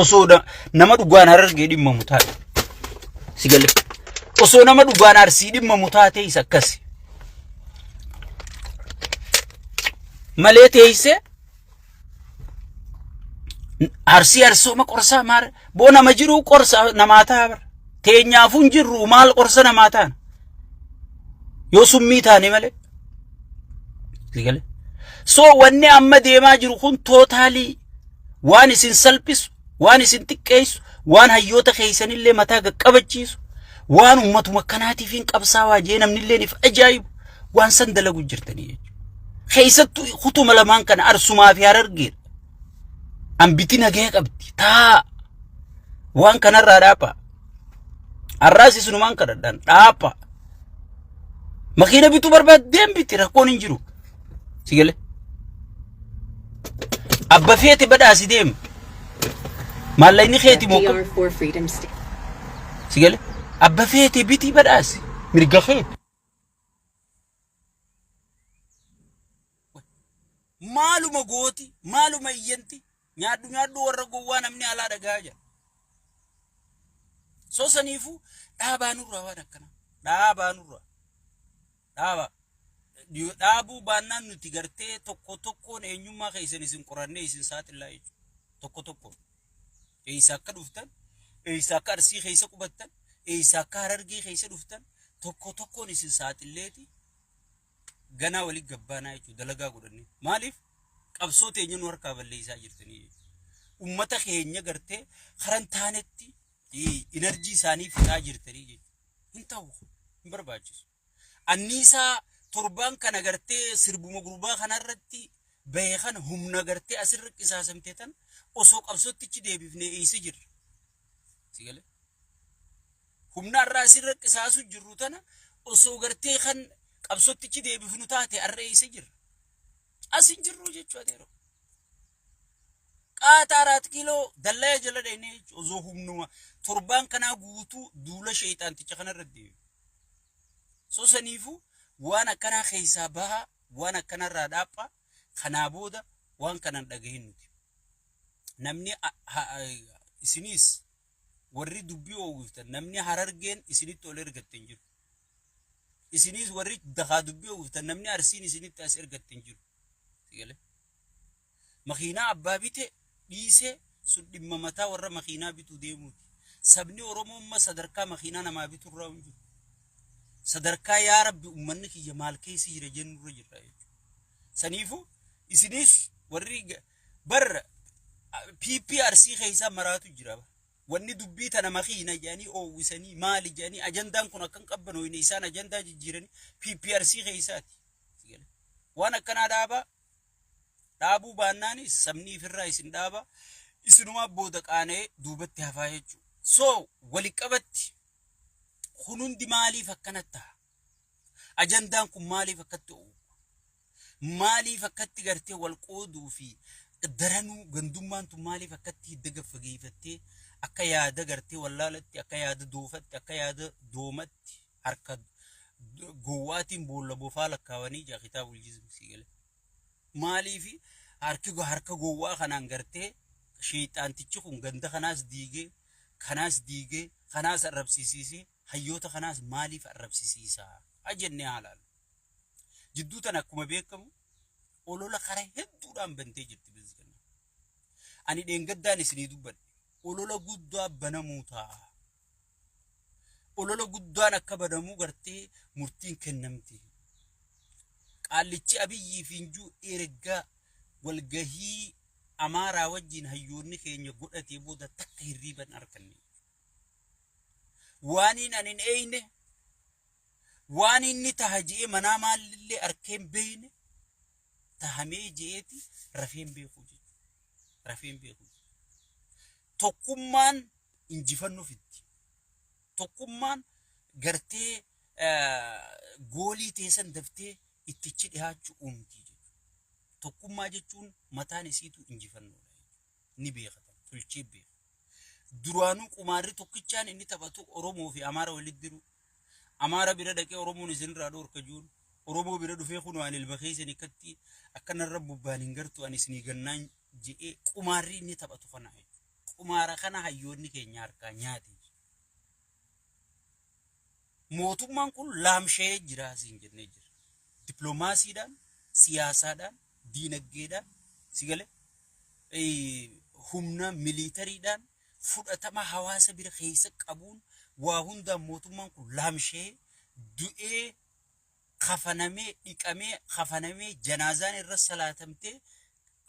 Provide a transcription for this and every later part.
Osoo nama dhugaan Harargee dhimmamu taate. Si galee. Osoo nama dhugaan Arsii dhimmamu taate isa akkasi. Malee teessee Arsii arsooma qorsaa maal boo nama jiruu qorsa namaa ta'a bara. Teenyaafuu hin jirru maal qorsa namaa taana. Yoo summii taane malee. Si galee. So wanni amma deemaa jiru kun tootaalii waan isin salphisu, waan isin xiqqeessu, waan hayyoota keessanillee mataa qaqqabachiisu, waan ummatuma akkanaatiif hin qabsaawaa jee namnillee if ajaa'ibu waan san dalagu jirtanii jechuudha. Keessattuu kutuma lamaan kana Arsumaa fi Harargeedha. Ambiti nagaya qabdi. Taa waan kanarraa dhaaphaa. Har'aas isinumaan kadhadhaan dhaaphaa. Makiina bituu barbaaddeen biti rakkoon hin jiru. Si galee? Abba feete badhaasi deema. Maallaqni keeti moo akkam? FDR4 Freedom State. Si galee? Abba feete bitii badhaasi. Mirga keeti. Maaluma gooti, maaluma iyyanti, nyaadhu nyaadhu warra gowwaa namni alaa dhagaa jira. So saniifuu dhaabaa nurraa waan akkanaa. Dhaabaa nurraa. Dhaabaa. Dhaabuu baannaan nuti gartee tokko tokkoon eenyummaa keessan isin qorannee isin saaxillaa jechuudha. Tokko tokkoon. Eessa akka dhuftan, eessa akka Arsii keessa qubattan, eessa akka Harargee keessa dhuftan tokko tokkoon isin saaxilleeti ganaa walitti gabbaanaa jechuudha dalagaa godhannee. Maaliif qabsoo teenya nu harkaa balleessaa jirtanii jechuudha. Ummata keenya gartee karan taanetti inarjii isaanii fixaa jirtanii jechuudha. Hin ta'u hin barbaachisu. Anniisaa torbaan kana gartee sirbuma gurbaa kanarratti bahe kana humna gartee asirra qisaasamte tan osoo qabsottichi deebifnee eessa jirra? Si galee? Humna har'a asirra qisaasu jirru tana osoo gartee kan qabsottichi deebifnu taate har'a eessa jirra? As hin jirru jechuu adeero. Qaata araat kiiloo dallaya jala dhaynee jechuudha. Osoo humnuma torbaan kanaa guutuu duula sheexaanticha kanarra deebi'u. So saniifuu waan akkanaa keessaa bahaa waan akkanarraa dhaaphaa kanaa booda waan kanan dhagahin nuti. Namni isiniis warri dubbii oowwiftan namni Harargeen isinitti ol ergatte hin jiru. Isiniis warri dakaa dubbii oowwiftan namni Arsiin isinitti as ergatte hin jiru. Sigalee. Makiinaa abbaa bite dhiisee sun dhimma mataa warra makiinaa bituu deemuuti. Sabni Oromoo amma sadarkaa makiinaa namaa biturraa hin jiru. Sadarkaa yaa Rabbi uummanni kiyya maal keessa jira jennurra jirra jechuudha. Saniifuu isiniis warri bar PP Arsii keessaa maraatu jira. Wanni dubbii tana makiina jedhanii oowwisanii maali jedhanii ajandaan kun akka hin qabbanooyne isaan ajandaa jijjiiranii PP Arsii keessaati. Waan akkanaa dhaabaa dhaabuu baannaanis sabni ifirraa isin dhaaba isinumaa booda qaana'ee duubatti hafaa jechuudha. So waliqabatti kun hundi maaliif akkana ta'a? Ajandaan kun maaliif akkatti oowwa? Maaliif akkatti gartee wal qooduu fi daranuu gandummaan tun maaliif akkatti hidda gad fageeffattee akka yaada gartee wallaalatti, akka yaada doofatti, akka yaada doomatti harka gowwaatiin boolla bofaa lakkaawanii jaa kitaabul jizm sii galee. Maaliif harki harka gowwaa kanaan gartee sheexaantichi kun ganda kanaas diigee kanaas diigee kanaas arrabsisiisee hayyoota kanaas maaliif arrabsisiisa jennee haa ilaallu. Jidduu tana akkuma beekamu olola karaa hedduudhaan bantee jirti Biltsiginnaan. Ani dheengaddaan isinii dubbadhe olola guddaa banamuu ta'a. Olola guddaan akka banamuu gartee murtiin kennamti. Qaallichi Abiyyii fi Injuu erga walgahii Amaaraa wajjin hayyoonni keenya godhatee booda takka hirriiba hin arganne. Waaniin ani hin eeyne waan inni taha je'ee manaa maallillee arkee hin beeyne tahamee je'eeti rafee hin beeku jechuudha. Rafee hin beeku. Tokkummaan injifannoo fiddi. Tokkummaan gartee goolii teessan daftee ittichi dhihaachuu uumti jechuudha. Tokkummaa jechuun mataan isiitu injifannoodha jechuudha. Ni beekatan, tolchee beeka. Duraanuu qumaarri tokkichaan inni taphatu Oromoo fi Amaara walitti diru. Amaara bira dhaqee Oromoon isinirraa dhoorka juun. Oromoo bira dhufee kunoo ani ilma keessan ikkatti akka narra bobbaan hin gartu ani isinii gannaan je'ee qumaarri inni taphatu kana jechuudha. Qumaara kana hayyoonni keenya harkaa nyaate. Mootummaan kun laamsha'ee jira siin jennee jira. Dippiloomaasiidhaan, siyaasaadhaan, diinagdeedhaan, si galee humna miliitariidhaan fudhatama hawaasa bira keessa qabuun waa hundaan mootummaan kun laamsha'ee du'ee kafanamee dhiqamee kafanamee janaazaan irra salaatamtee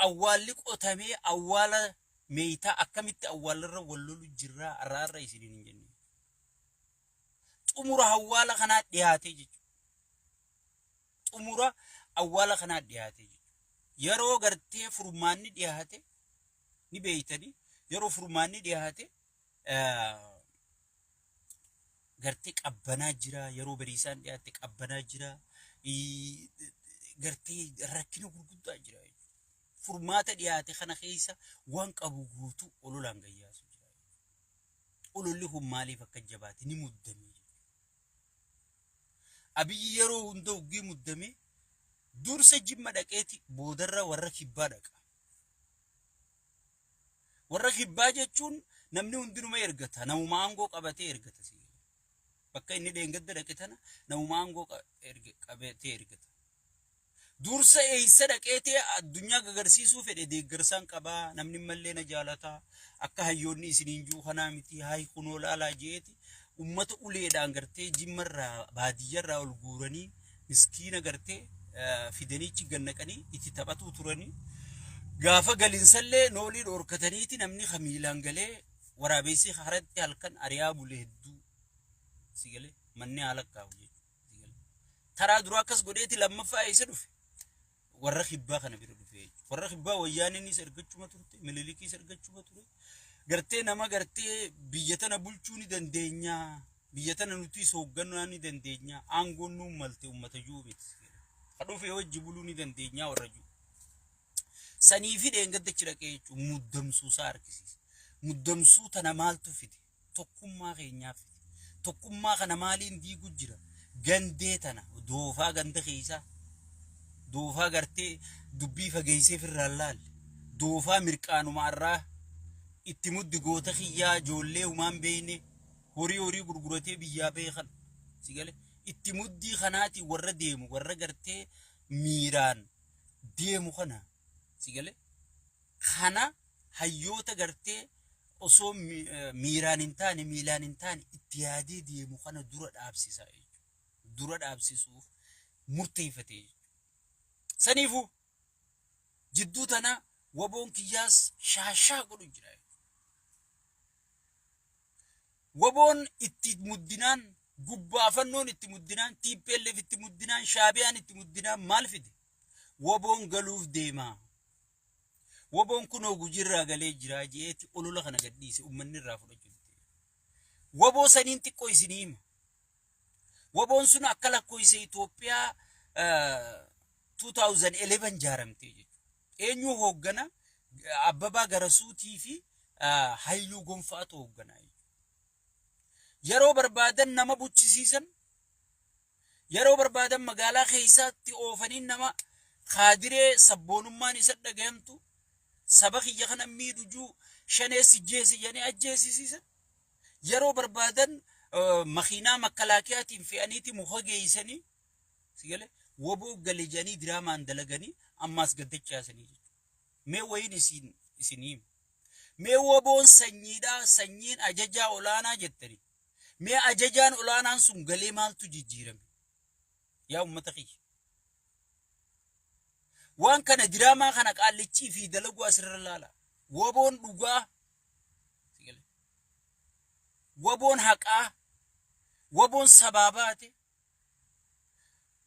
awwaalli qotamee awwaala meeytaa akkamitti awwaalarra wal lolu jirraa har'a har'a isiniin hin jenne. Xumura awwaala kanaa dhiyaatee jechuudha. Xumura awwaala kanaa dhiyaatee jechuudha. Yeroo gartee furmaanni dhiyaate ni beeytanii yeroo furmaanni dhiyaate gartee qabbanaa jira yeroo bariisaan dhiyaatte qabbanaa jira gartee rakkina gurguddaa jira jechuudha. Furmaata dhiyaate kana keessa waan qabu guutuu ololaan gayyaasu jira. Ololli kun maaliif akka jabaate ni muddame jechuudha. Abiyyi yeroo hunda uggii muddame dursa Jimma dhaqeeti boodarra warra kibbaa dhaqa. Warra kibbaa jechuun namni hundinuma ergata. Namuma aangoo qabatee ergata. Bakka inni dheengadda dhaqe tana namuma aangoo qabatee ergata. Dursa eessa dhaqeetee addunyaa gagarsiisuu fedhe deeggarsaan qabaa namni mallee na jaalataa akka hayyoonni isiniin jiru kanaa miti hayi kunoo laalaa jeeti ummata uleedhaan gartee jimmarraa baadiyyarraa ol guuranii miskiina gartee fidaniichi gannaqanii itti taphatuu turanii gaafa galinsallee noolii dhoorkataniiti namni kamiilaan galee waraabeessi haratti halkan ari'aa bule hedduu si galee manni haala kaa'u jechuudha. Taraa duraa akkas godheeti lammaffaa eessa dhufe? Warra kibbaa kana bira dhufe jechuudha. Warra kibbaa wayyaaneenis ergachuma turte, mililikiis ergachuma ture. Gartee nama gartee biyya tana bulchuu ni dandeenya. Biyya tana nutis hoogganuu ni dandeenya. Aangoon nuun malte uummata jiru miti. Ka dhufe wajji buluu ni dandeenya warra jiru. Sanii fi dheengadda achi dhaqee jechuun muddamsuu isaa argisiisa. Muddamsuu tana maaltu fide? Tokkummaa keenyaa fide. Tokkummaa kana maaliin diigu jira? Gandee tana doofaa ganda keessaa doofaa gartee dubbii fageessee firraan laalle doofaa mirqaanuma arraa itti muddi goota kiyyaa ijoollee humaan beeyne horii horii gurguratee biyyaa beekan si gale itti muddii kanaatiin warra deemu warra gartee miiraan deemu kana si gale kana hayyoota gartee osoo miiraan hin taane miilaan hin taane itti yaadee deemu kana dura dhaabsisa jechuudha. Dura dhaabsisuuf murteeffate jechuudha. Saniifuu jidduu tana waboon kiyyaas shaashaa godhu jira jechuudha. Waboon itti muddinaan gubbaafannoon itti muddinaan TPLF itti muddinaan Shaabiyaan itti muddinaan maal fide? Waboon galuuf deema. Waboon kunoo Gujiirraa galee jira jeeti olola kana gadhiise uummanni irraa fudhachuu dide. Waboo saniin xiqqoo isinii hima. Waboon sun akka lakkoofsa Itoophiyaa 2011 jaaramtee jechuudha. Eenyu hooggana? Abbabaa Garasuutii fi Hayyuu Gonfaatu hooggana jechuudha. Yeroo barbaadan nama buchisiisan, yeroo barbaadan magaalaa keessaatti oofanii nama kaadiree sabboonummaan isa dhagayamtu saba kiyya kana miidhu juu shanee si jeesi jedhanii ajjeesisiisan. Yeroo barbaadan makiinaa makkalaakiyaatiin fe'aniiti muka geessanii si galee waboo gale jedhanii diraamaan dalaganii ammaas gaddachaasanii jechuudha. Mee wayiin isin isin hima. Mee waboon sanyiidhaa sanyiin ajajaa olaanaa jettanii. Mee ajajaan olaanaan sun galee maaltu jijjiirame? Yaa uummata kiyya. Waan kana diraamaa kana qaallichii fi dalaguu asirra laala. Waboon dhugaa. Waboon haqaa. Waboon sabaa baate.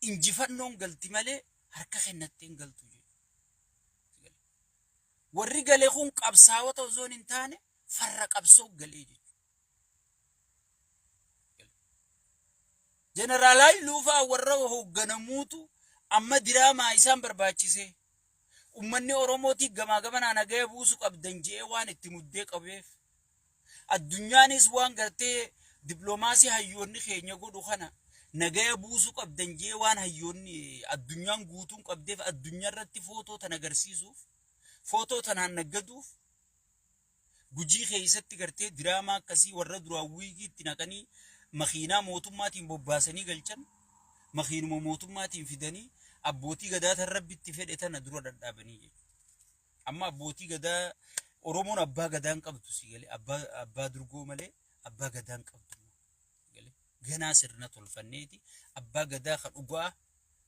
Injifannoon galti malee harka kennattee hin galtu jechuudha. Warri gale kun qabsaa'ota osoo hin taane farra qabsoo galee jechuudha. Jeneraal Haayiluu fa'aa warra hoogganamuutu amma diraamaa isaan barbaachisee ummanni Oromootii gamaa gamanaa nagaya buusu qabdan je'ee waan itti muddee qabeef addunyaanis waan gartee dippiloomaasii hayyoonni keenya godhu kana nagaya buusu qabdan je'ee waan hayyoonni addunyaan guutuun qabdeef addunyaa irratti footoo tana agarsiisuuf footoo tanaan naggaduuf. Gujii keessatti gartee diraamaa akkasii warra duraan wiigii itti naqanii makiinaa mootummaatiin bobbaasanii galchan, makiinuma mootummaatiin fidanii abbootii gadaa tan Rabbi itti fedhe tana dura dhadhaabanii jechuudha. Amma abbootii gadaa, Oromoon abbaa gadaa hin qabdu, si galee, abbaa durgoo malee abbaa gadaa hin qabdu. Si galee ganaa sirna tolfanneeti abbaa gadaa ka dhugaa,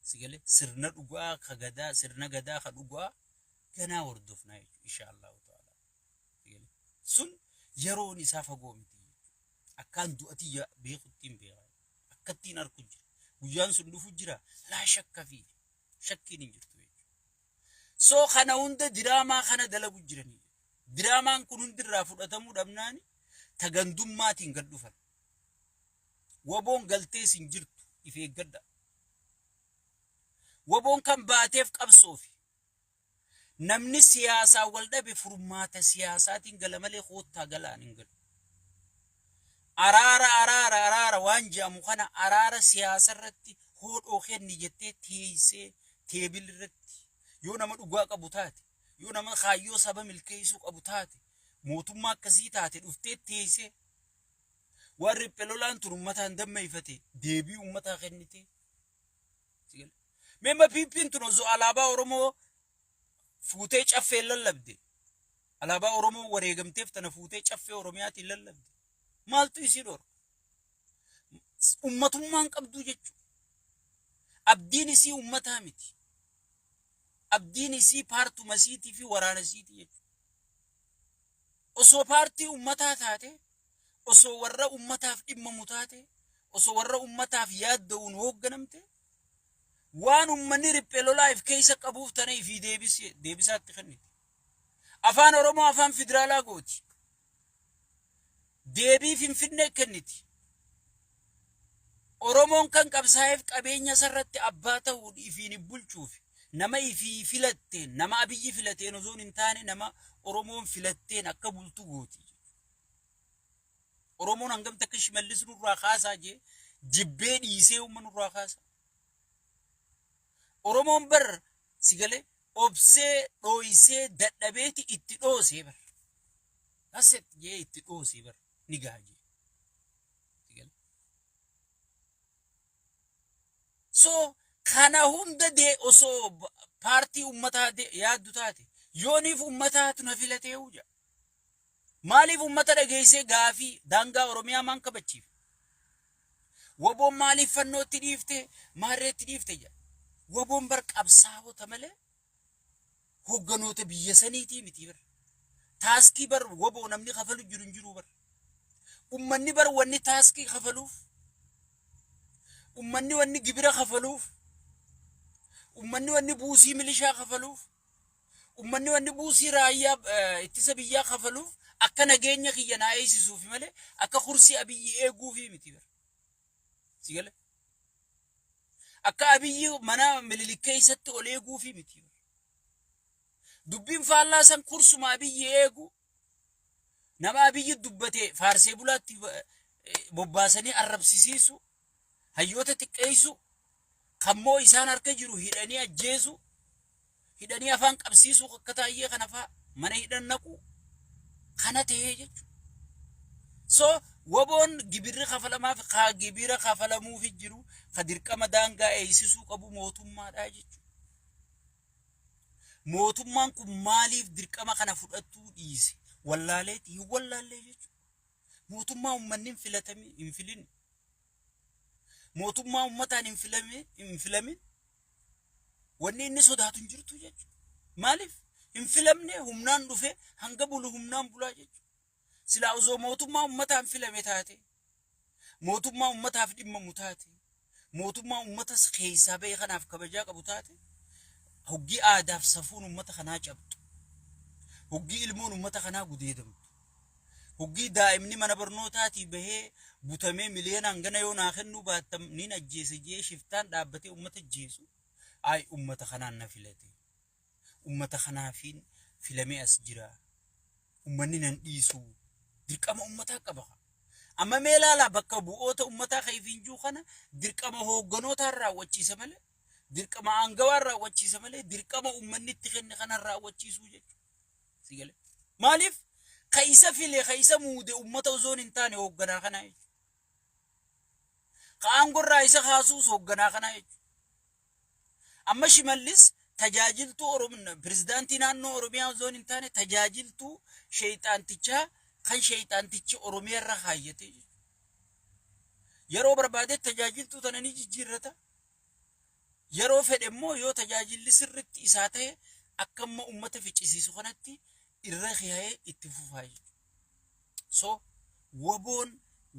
si galee, sirna dhugaa ka gadaa, sirna gadaa ka dhugaa ganaa hordofnaa jechuudha, insha Allahu ta'ala. Si galee sun yeroon isaa fagoo miti jechuudha. Akkaan du'atiyya beekuttiin beekaa akkattiin arku jira. Guyyaan sun dhufu jira, laa shakka fi shakkiin hin jirtu jechuudha. So kana hunda diraamaa kana dalagu jiranii. Diraamaan kun hundi irraa fudhatamuu dhabnaani ta gandummaatiin gad dhufan. Waboon galtees hin jirtu, if eeggadha. Waboon kan baateef qabsoofi. Namni siyaasaan wal dhabe furmaata siyaasaatiin gala malee koottaa galaan hin galu. Araara, araara, araara waan jedhamu kana, araara siyaasa irratti hoodhoo kenni jettee teessee table irratti, yoo nama dhugaa qabu taate, yoo nama kaayyoo saba milkeessuu qabu taate, mootummaa akkasii taate, dhuftee teessee waan riphee lolaan tun uummataan dammeeffate deebii uummataa kennite. Meemma PP'n tun osoo alaabaa Oromoo fuutee caffee lallabde, alaabaa Oromoo wareegamteef tana fuutee caffee Oromiyaatiin lallabde, maaltu isii dhorka? Ummatummaan qabduu jechuudha. Abdiin isii ummataa miti. Abdiin isii paartuma isiitii fi waraana isiitii jechuudha. Osoo paartii ummataa taate, osoo warra ummataaf dhimmamu taate, osoo warra ummataaf yaadda'uun hoogganamte, waan ummanni riphee lolaa if keessa qabuuf tana ifii deebisaatti kenniti. Afaan Oromoo afaan federaalaa gooti. Deebii Finfinnee kenniti. Oromoon kan qabsaa'eef qabeenya isarratti abbaa ta'uun ifiin bulchuuf, nama ifii filatteen, nama Abiyyi filateen osoo hin taane, nama Oromoon filatteen akka bultu gooti. Oromoon hangam takka Shimallis nurraa kaasaa jee jibbee dhiisee uumma nurraa kaasa. Oromoon bar, si galee, obsee dhooysee dadhabeeti itti dhoosee bar. Aset jee itti dhoosee bar, ni gaha jee. Si galee. So kana hunda dee osoo paartii uummataa yaaddu taate, yooniif uummataatu na filatee jedha. Maaliif uummata dhageessee gaafii daangaa Oromiyaa maan kabachiif? Waboon maaliif fannootti dhiifte, maarreetti dhiifte jedha. Waboon bar qabsaa'ota malee hogganoota biyya saniitii miti bar. Taaskii bar waboo namni kafalu jiru hin jiru bar. Ummanni bar wanni taaskii kafaluuf, ummanni wanni gibira kafaluuf, ummanni wanni buusii milishaa kafaluuf, ummanni wanni buusii raayyaa ittisa biyyaa kafaluuf akka nageenya kiyya naa eegsisuufi malee akka kursii Abiyyi eeguufi miti bar. Si gale? Akka Abiyyi mana Minilik keessatti ol eeguufi miti. Dubbiin faallaa san kursuma Abiyyi eegu, nama Abiyyi dubbate faarsee bulaatti bobbaasanii arrabsisiisu, hayyoota xiqqeessu, kammoo isaan harka jiru hidhanii ajjeesu, hidhanii afaan qabsiisuu, akka taayyee kana faa mana hidhan naqu kana tahee jechuudha. So waboon gibirri kafalamaaf, kaa gibira kafalamuufi jiru, ka dirqama daangaa eeysisuu qabu mootummaadha jechuudha. Mootummaan kun maaliif dirqama kana fudhatuu dhiise? Wallaaleeti hin wallaallee jechuudha. Mootummaa uummanni hin filatami hin filin. Mootummaa uummataan hin filame hin filamin. Wanni inni sodaatu hin jirtu jechuudha. Maaliif? Hin filamne, humnaan dhufe, hanga bulu humnaan bulaa jechuudha. Silaa osoo mootummaa uummataan filame taate, mootummaa uummataaf dhimmamu taate, mootummaa uummatas keessaa bahe kanaaf kabajaa qabu taate, hoggii aadaaf safuun uummata kanaa cabxu, hoggii ilmoon uummata kanaa gudeedamtu, hoggii daa'imni mana barnootaatii bahee butamee miliyoona hangana yoo naa kennuu baattan niin ajjeese jee shiftaan dhaabbatee uummata ajjeesu, ay, uummata kanaan na filate, uummata kanaafiin filamee as jira, uummanni nan dhiisu, dirqama uummataa qaba. Amma mee ilaalaa, bakka bu'oota uummataa kan ifiin jiru kana dirqama hoogganootaan raawwachiisa malee, dirqama aangawaan raawwachiisa malee, dirqama uummanni itti kenne kanan raawwachiisuu jechuudha. Si galee? Maaliif? Ka isa file, ka isa muude ummata osoon hin taane hoogganaa kanaa jechuudha. Ka aangorraa isa kaasuus hoogganaa kanaa jechuudha. Amma Shimallis tajaajiltuu Oromoo pirezidaantii naannoo Oromiyaa osoo hin taane tajaajiltuu sheeyxaantichaa kan sheeyxaantichi Oromiyaa irra kaayyate jechuudha. Yeroo barbaade tajaajiltuu tana ni jijjiirrata. Yeroo fedhe immoo yoo tajaajilli sirritti isaa ta'e akka amma uummata ficcisiisu kanatti irra kiha'ee itti fufaa jechuudha. So waboon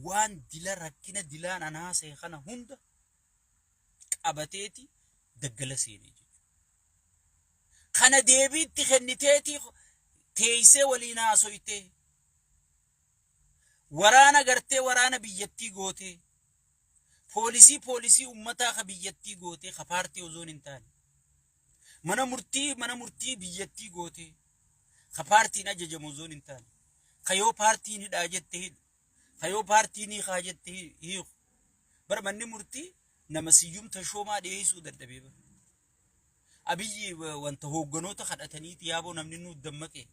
waan dila rakkina dilaan an haasa'e kana hunda qabateeti daggala seenee jechuudha. Kana deebiitti kenniteeti teessee waliin haasoytee waraana gartee waraana biyyattii gootee poolisii poolisii ummataa ka biyyattii gootee ka paartii osoon hin taane mana murtii mana murtii biyyattii gootee ka paartiin ajajamu osoon hin taane ka yoo paartiin hidhaa jette hidhu ka yoo paartiin hiikaa jette hiiku. Bar manni murtii nama Siyyum Tashoomaa dhiyeessuu dadhabee bar. Abiyyi wanta hoogganoota kadhataniiti yaaboo namni nu dammaqe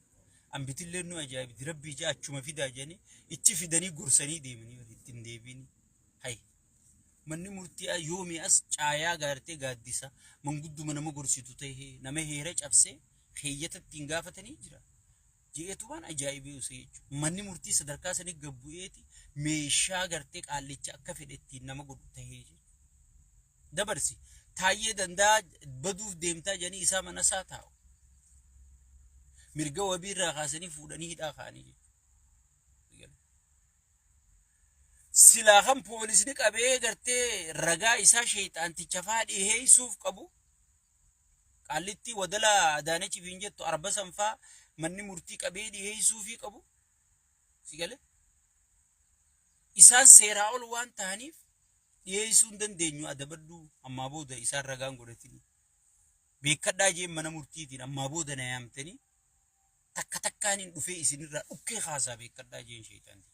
ambitillee nu ajaa'ibdi rabbii jaa achuma fidaa jedhanii ichi fidanii gorsanii deemanii bar ittiin deebiini. Hay manni murtii yoomii as caayaa gaartee gaaddisa mangudduma nama gorsitu ta'ee nama heera cabsee keeyyata ittiin gaafatanii jira. Je'eetu waan ajaa'ibee use jechuudha. Manni murtii sadarkaa sanii gad bu'eeti meeshaa gartee qaallicha akka fedhe ittiin nama godhu tahee jechuudha. Dabarsi Taayyee Danda'aa baduuf deemtaa jedhanii isaa mana isaa taa'u. Mirga wabii irraa kaasanii fuudhanii hidhaa kaa'anii jechuudha. Silaa kan poolisni qabee gartee ragaa isaa sheexaanticha faa dhiheessuuf qabu Qaallittii wadala Adaanech ifiin jettu arba san faa manni murtii qabee dhiheessuufii qabu. Si galee? Isaan seeraa ol waan tahaniif dhiheessuu hin dandeenyu adabadhu ammaa booda isaan ragaan godhatini. Beekkadhaa jeen mana murtiitiin ammaa booda na yaamtanii takka takkaan hin dhufee isinirraa dhukkee kaasaa beekkadhaa jeen sheexaanti.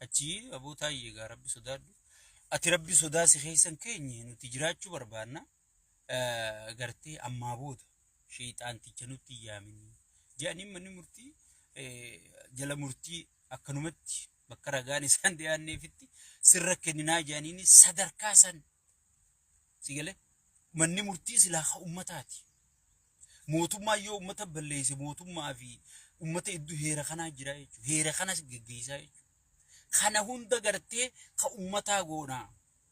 Achii aboo taayyee egaa rabbi sodaadhu. Ati rabbi sodaa si keessa hin keenye nuti jiraachuu barbaanna. Gartee ammaa booda sheeyxaanticha nutti hin yaaminii. Jedhanii manni murtii jala murtii akkanumatti bakka ragaan isaan dhiyaanneefitti sirra kenninaa jedhaniini sadarkaa san si galee manni murtii silaa ka ummataati. Mootummaan yoo ummata balleesse mootummaa fi ummata iddoo heera kanaa jira jechuudha. Heera kanas geggeessaa jechuudha. Kana hunda gartee ka ummataa goonaa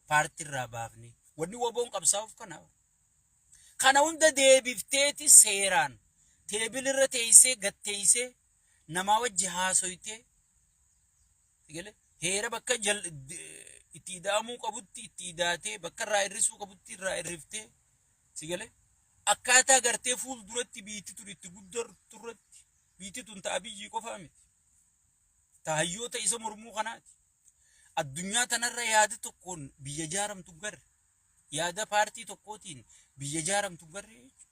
paartii irraa baafne. Wanni waboon qabsaa'uuf kana. Kana hunda deebifteeti seeraan teebil irra teessee gad teessee namaa wajji haasoytee heera bakka itti ida'amuu qabutti itti idaatee bakka irraa hir'isuu qabutti irraa hir'iftee Si galee? Akkaataa gartee fuul duratti biitti tun itti guddattu irratti biitti tun ta Abiyyii qofaa miti. Ta hayyoota isa mormuu kanaati. Addunyaa tanarra yaada tokkoon biyya jaaramtu hin garre. Yaada paartii tokkootiin biyya jaaramtu hin garre jechuudha.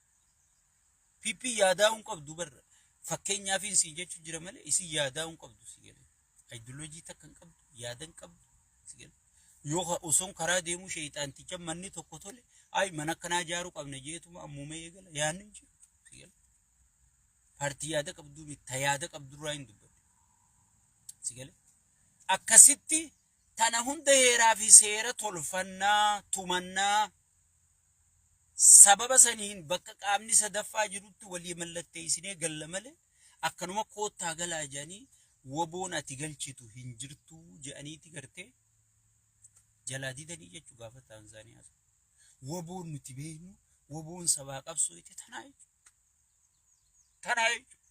PP yaadaa hin qabdu barra. Fakkeenyaaf siin jechuu jira malee isin yaadaa hin qabdu si galee. Ayidiloojii takka hin qabdu, yaada hin qabdu. Si galee. Yoo osoon karaa deemuu sheeyxaanticha manni tokko tole, ay mana akkanaa ijaaruu qabna jeetuma ammuma eegala yaadni hin jiru. Si galee. Paartii yaada qabduu miti, ta yaada qabdurraa hin dubbadhe. Si galee. Akkasitti tana hunda heeraa fi seera tolfannaa, tumannaa, sababa saniin bakka qaamni sadaffaa jirutti walii mallatteessinee galla malee akkanuma koottaa galaa jedhanii waboon ati galchitu hin jirtu jedhaniiti gartee jalaa didanii jechuu gaafa Taanzaaniyaa sana. Waboon nuti beeknu waboon sabaa qabsooyte tanaa jechuudha. Tanaa jechuudha.